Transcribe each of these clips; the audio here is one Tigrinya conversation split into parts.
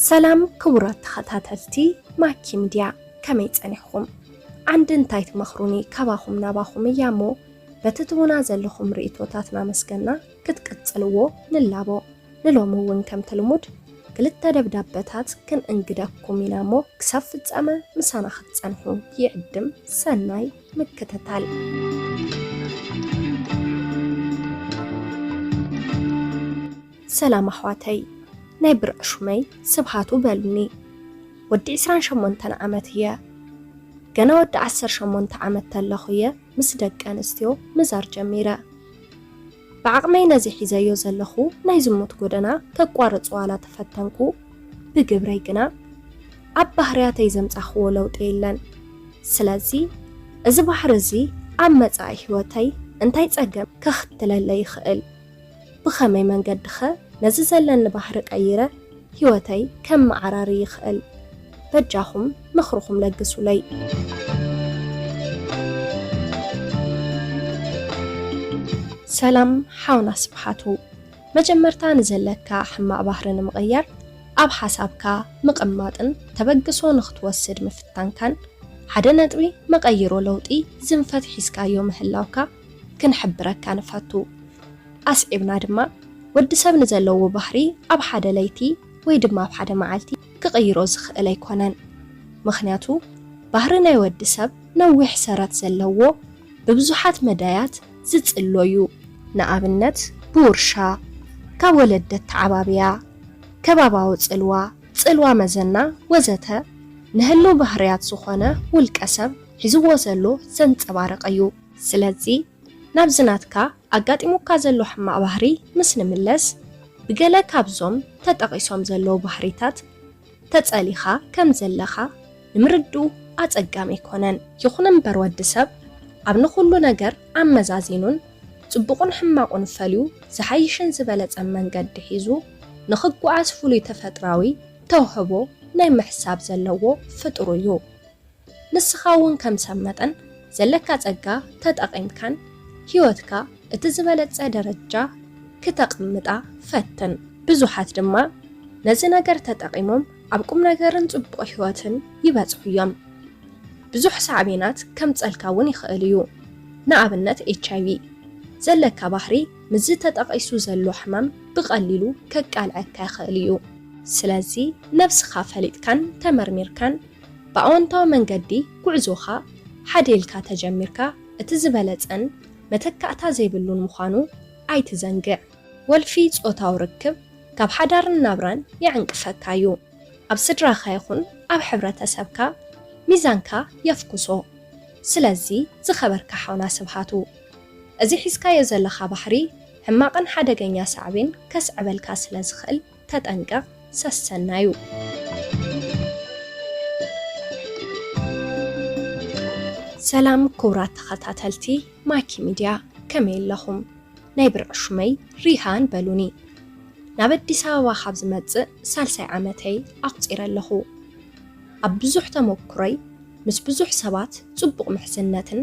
ሰላም ክቡራት ተኸታተልቲ ማኪ ሚድያ፣ ከመይ ጸኒሕኩም? ዓንዲ እንታይ ትመኽሩኒ ካባኹም ናባኹም እያ እሞ፣ በቲ ትህቡና ዘለኹም ርእይቶታት እናመስገና ክትቅጽልዎ ንላቦ። ንሎሚ እውን ከምቲ ልሙድ ክልተ ደብዳበታት ክንእንግደኩም ኢና እሞ፣ ክሳብ ፍጻመ ምሳና ክትጸንሑ ይዕድም። ሰናይ ምክትታል። ሰላም ኣሕዋተይ፣ ናይ ብርዒ ሹመይ ስብሃቱ በሉኒ። ወዲ ዕስራን ሸሞንተን ዓመት እየ። ገና ወዲ ዓሰርተ ሸሞንተ ዓመት ተለኹ እየ ምስ ደቂ ኣንስትዮ ምዛር ጀሚረ። ብዓቕመይ ነዚ ሒዘዮ ዘለኹ ናይ ዝሙት ጎደና ከቋርጽ ዋላ ተፈተንኩ፣ ብግብረይ ግና ኣብ ባህርያተይ ዘምጻኽዎ ለውጢ የለን። ስለዚ እዚ ባህሪ እዚ ኣብ መጻኢ ህይወተይ እንታይ ጸገም ከኽትለለይ ይኽእል? ብኸመይ መንገዲኸ ነዚ ዘለኒ ባህሪ ቀይረ ህይወተይ ከመዓራሪ ይኽእል? በጃኹም ምኽርኹም ለግሱለይ። ሰላም ሓውና ስብሓቱ፣ መጀመርታ ንዘለካ ሕማቕ ባህሪ ንምቕያር ኣብ ሓሳብካ ምቕማጥን ተበግሶ ንኽትወስድ ምፍታንካን፣ ሓደ ነጥቢ መቐይሮ ለውጢ ዝንፈት ሒዝካዮ ምህላውካ ክንሕብረካ ንፈቱ። ኣስዒብና ድማ፣ ወዲ ሰብ ንዘለዎ ባህሪ ኣብ ሓደ ለይቲ ወይ ድማ ኣብ ሓደ መዓልቲ ክቕይሮ ዝኽእል ኣይኮነን። ምኽንያቱ፣ ባህሪ ናይ ወዲ ሰብ ነዊሕ ሰረት ዘለዎ፣ ብብዙሓት መዳያት ዝጽሎ እዩ። ንኣብነት፣ ብውርሻ፣ ካብ ወለዲ ኣተዓባብያ፣ ከባባዊ ጽልዋ፣ ጽልዋ መዘና ወዘተ ንህሉው ባህርያት ዝኾነ ውልቀ ሰብ ሒዝዎ ዘሎ ዘንጸባርቕ እዩ። ስለዚ ናብዚ ናትካ ኣጋጢሙካ ዘሎ ሕማቕ ባህሪ ምስ ንምለስ፣ ብገለ ካብዞም ተጠቒሶም ዘለዉ ባህሪታት ተጸሊኻ ከም ዘለኻ ንምርድኡ ኣጸጋሚ ኣይኮነን። ይኹን እምበር ወዲ ሰብ ኣብ ንኹሉ ነገር ኣመዛዚኑን ጽቡቕን ሕማቑን ፈልዩ ዝሓይሽን ዝበለጸን መንገዲ ሒዙ ንኽጓዓዝ ፍሉይ ተፈጥራዊ ተውህቦ ናይ ምሕሳብ ዘለዎ ፍጡር እዩ። ንስኻ እውን ከም ሰብ መጠን ዘለካ ጸጋ ተጠቒምካን ህይወትካ እቲ ዝበለጸ ደረጃ ክተቕምጣ ፈትን። ብዙሓት ድማ ነዚ ነገር ተጠቒሞም ኣብ ቁም ነገርን ጽቡቕ ህይወትን ይበጽሑ እዮም። ብዙሕ ሳዕቤናት ከምጸልካ እውን ይኽእል እዩ። ንኣብነት ኤች ኣይ ቪ ዘለካ ባህሪ ምስዚ ተጠቒሱ ዘሎ ሕማም ብቐሊሉ ከቃልዐካ ይኽእል እዩ። ስለዚ ነብስኻ ፈሊጥካን ተመርሚርካን ብኣወንታዊ መንገዲ ጉዕዞኻ ሓደ ኢልካ ተጀሚርካ እቲ ዝበለጸን መተካእታ ዘይብሉን ምዃኑ ኣይትዘንግዕ። ወልፊ ጾታዊ ርክብ ካብ ሓዳርን ናብራን የዕንቅፈካ እዩ። ኣብ ስድራኻ ይኹን ኣብ ሕብረተሰብካ ሚዛንካ የፍኩሶ። ስለዚ ዝኸበርካ ሓውና ስብሃቱ፣ እዚ ሒዝካዮ ዘለኻ ባህሪ ሕማቕን ሓደገኛ ሳዕቤን ከስዕበልካ ስለ ዝኽእል ተጠንቀቕ፣ ሰሰናዩ። ሰላም ክቡራት ተኸታተልቲ ማኪ ሚድያ፣ ከመይ ኣለኹም? ናይ ብርዒ ሹመይ ሪሃን በሉኒ። ናብ ኣዲስ ኣበባ ካብ ዝመጽእ ሳልሳይ ዓመተይ ኣቑጺረ ኣለኹ። ኣብ ብዙሕ ተመኩሮይ ምስ ብዙሕ ሰባት ጽቡቕ ምሕዝነትን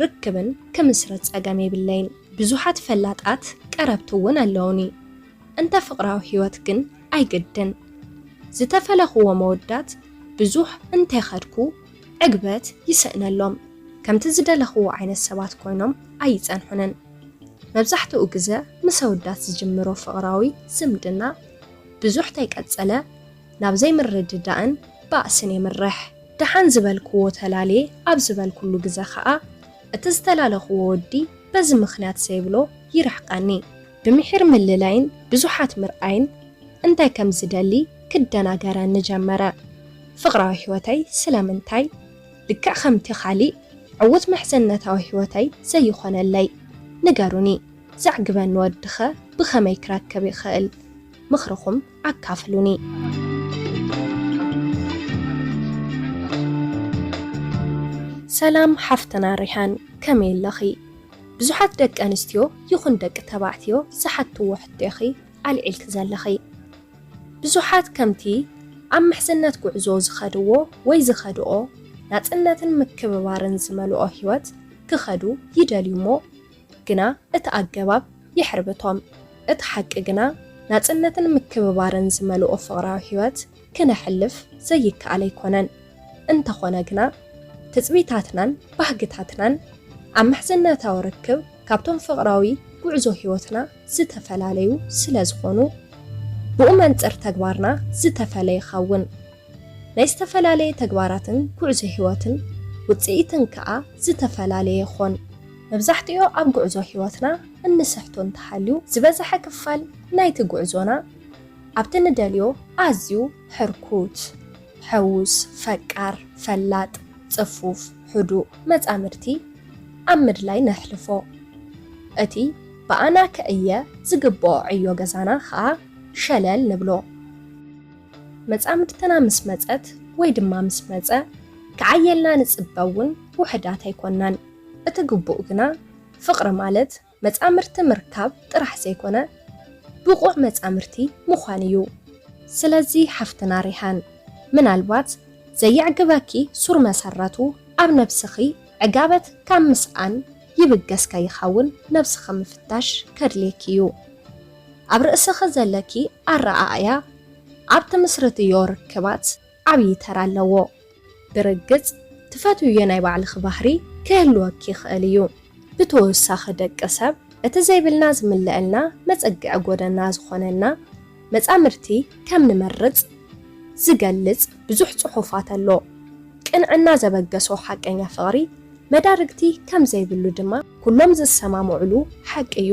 ርክብን ክምስርት ጸገም የብለይን። ብዙሓት ፈላጣት ቀረብቲ እውን ኣለዉኒ። እንተ ፍቕራዊ ህይወት ግን ኣይግድን። ዝተፈለኽዎም ኣወዳት ብዙሕ እንተይኸድኩ ዕግበት ይስእነሎም። ከምቲ ዝደለኽዎ ዓይነት ሰባት ኮይኖም ኣይጸንሑንን። መብዛሕትኡ ግዘ ምስ ኣወዳት ዝጅምሮ ፍቕራዊ ዝምድና ብዙሕ ተይቀጸለ ናብ ዘይምርድዳእን ባእስን የምርሕ። ደሓን ዝበልክዎ ተላልየ ኣብ ዝበልኩሉ ግዘ ኸኣ እቲ ዝተላለኽዎ ወዲ በዚ ምኽንያት ዘይብሎ ይርሕቐኒ። ብምሒር ምልላይን ብዙሓት ምርኣይን እንታይ ከም ዝደሊ ክደናገረኒ ጀመረ። ፍቕራዊ ህይወተይ ስለምንታይ ልክዕ ከምቲ ካሊእ ዕዉት ምሕዝነታዊ ህይወተይ ዘይኾነለይ? ንገሩኒ። ዘዕግበኒ ወዲኸ ብኸመይ ክረክብ ይኽእል? ምኽርኹም ኣካፍሉኒ። ሰላም ሓፍትና ሪሃን፣ ከመይ ኣለኺ? ብዙሓት ደቂ ኣንስትዮ ይኹን ደቂ ተባዕትዮ ዝሓትዎ ሕቶ ኢኺ ኣልዒልኪ ዘለኺ። ብዙሓት ከምቲ ኣብ ምሕዝነት ጉዕዞ ዝኸድዎ ወይ ዝኸድኦ ናጽነትን ምክብባርን ዝመልኦ ህይወት ክኸዱ ይደልዩ እሞ፣ ግና እቲ ኣገባብ የሕርብቶም። እቲ ሓቂ ግና ናጽነትን ምክብባርን ዝመልኦ ፍቕራዊ ህይወት ክነሕልፍ ዘይከኣል ኣይኮነን። እንተኾነ ግና፣ ትጽቢታትናን ባህግታትናን ኣብ ምሕዝነታዊ ርክብ ካብቶም ፍቕራዊ ጉዕዞ ህይወትና ዝተፈላለዩ ስለ ዝኾኑ፣ ብኡ መንጽር ተግባርና ዝተፈለ ይኸውን። ናይ ዝተፈላለየ ተግባራትን ጉዕዞ ህይወትን ውጽኢትን ከኣ ዝተፈላለየ ይኾን። መብዛሕትኡ ኣብ ጉዕዞ ህይወትና እንስሕቶ እንተሃልዩ፣ ዝበዝሐ ክፋል ናይቲ ጉዕዞና ኣብቲ ንደልዮ ኣዝዩ ሕርኩት፣ ሕዉስ፣ ፈቃር፣ ፈላጥ፣ ጽፉፍ፣ ህዱእ መጻምድቲ ኣብ ምድላይ ነሕልፎ። እቲ ብኣና ክዕየ ዝግብኦ ዕዮ ገዛና ኸኣ ሸለል ንብሎ። መጻምድትና ምስ መጸት ወይ ድማ ምስ መጸ ክዓየልና ንጽበ እውን ውሑዳት ኣይኮናን። እቲ ግቡእ ግና ፍቕሪ ማለት መጻምድቲ ምርካብ ጥራሕ ዘይኮነ፣ ብቑዕ መጻምድቲ ምዃን እዩ። ስለዚ ሓፍትና ሪሃን፣ ምናልባት ዘየዕግበኪ ሱር መሰረቱ ኣብ ነብስኺ ዕጋበት ካብ ምስኣን ይብገስ ከይኸውን ነብስኺ ምፍታሽ ከድልየኪ እዩ። ኣብ ርእስኺ ዘለኪ ኣረኣእያ ኣብ ትምስርትዮ ርክባት ዓብዪ ተራ ኣለዎ። ብርግጽ፣ ትፈትውዮ ናይ ባዕልኺ ባህሪ ክህልወኪ ይኽእል እዩ። ብተወሳኺ፣ ደቂ ሰብ እቲ ዘይብልና ዝምለአልና መጸግዒ ጎደና ዝኾነና መጻምድቲ ከም ንመርጽ ዝገልጽ ብዙሕ ጽሑፋት ኣሎ። ቅንዕና ዘበገሶ ሓቀኛ ፍቕሪ መዳርግቲ ከም ዘይብሉ ድማ ኩሎም ዝሰማምዑሉ ሓቂ እዩ።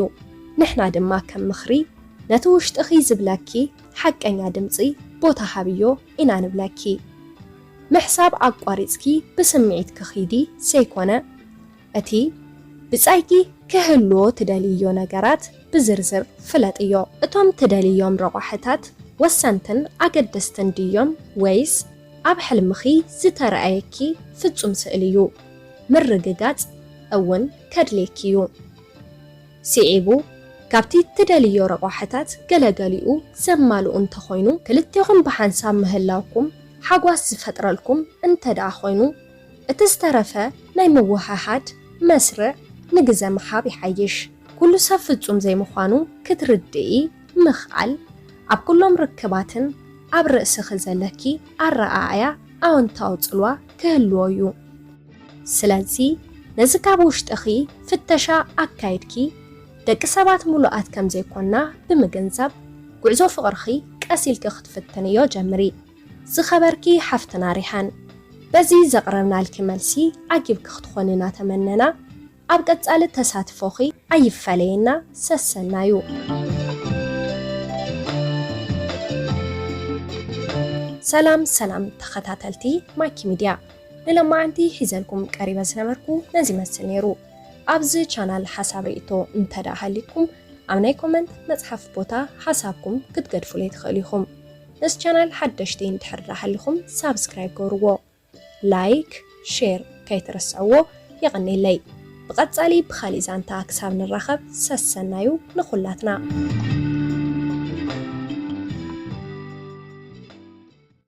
ንሕና ድማ ከም ምኽሪ፣ ነቲ ውሽጥኺ ዝብለኪ ሓቀኛ ድምጺ ቦታ ሃብዮ ኢና ንብለኪ። ምሕሳብ ኣቋሪጽኪ ብስምዒት ክኺዲ ዘይኮነ፣ እቲ ብጻይኪ ክህልዎ ትደልይዮ ነገራት ብዝርዝር ፍለጥዮ። እቶም ትደልዮም ረቋሕታት ወሰንትን ኣገደስትን ድዮም፣ ወይስ ኣብ ሕልምኺ ዝተረኣየኪ ፍጹም ስእሊ እዩ? ምርግጋጽ እውን ከድልየኪ እዩ። ስዒቡ፣ ካብቲ ትደልዮ ረቋሕታት ገለገሊኡ ዘማልኡ እንተኾይኑ፣ ክልቴኹም ብሓንሳብ ምህላውኩም ሓጓስ ዝፈጥረልኩም እንተ ደኣ ኾይኑ፣ እቲ ዝተረፈ ናይ ምውህሃድ መስርዕ ንግዘ ምሃብ ይሓይሽ። ኩሉ ሰብ ፍጹም ዘይምዃኑ ክትርድኢ ምኽኣል፣ ኣብ ኩሎም ርክባትን ኣብ ርእስኺ ዘለኪ ኣረኣእያ ኣወንታዊ ጽልዋ ክህልዎ እዩ። ስለዚ፣ ነዚ ካብ ውሽጥኺ ፍተሻ ኣካይድኪ፣ ደቂ ሰባት ምሉኣት ከም ዘይኮና ብምግንዛብ፣ ጉዕዞ ፍቕርኺ ቀስ ኢልኪ ክትፍትንዮ ጀምሪ። ዝኸበርኪ ሓፍትና ሪሃን፣ በዚ ዘቕረብናልኪ መልሲ ዓጊብኪ ክትኾኒ እናተመነና፣ ኣብ ቀጻሊ ተሳትፎኺ ኣይፈለየና፣ ሰሰናዩ። ሰላም ሰላም ተኸታተልቲ ማኪ ሚድያ፣ ንሎማዓንቲ ሒዘልኩም ቀሪበ ዝነበርኩ ነዚ ይመስል ነይሩ። ኣብዚ ቻናል ሓሳብ ርእይቶ እንተ ደኣ ሃልይኩም፣ ኣብ ናይ ኮመንት መጽሓፍ ቦታ ሓሳብኩም ክትገድፉለይ ትኽእሉ ኢኹም። ነዚ ቻናል ሓደሽቲ እንድሕር ደኣ ሃሊኹም ሳብስክራይብ ገብርዎ። ላይክ፣ ሼር ከይትርስዕዎ። የቐኔለይ። ብቐጻሊ ብኻሊእ ዛንታ ክሳብ ንራኸብ ሰሰናዩ ንኹላትና።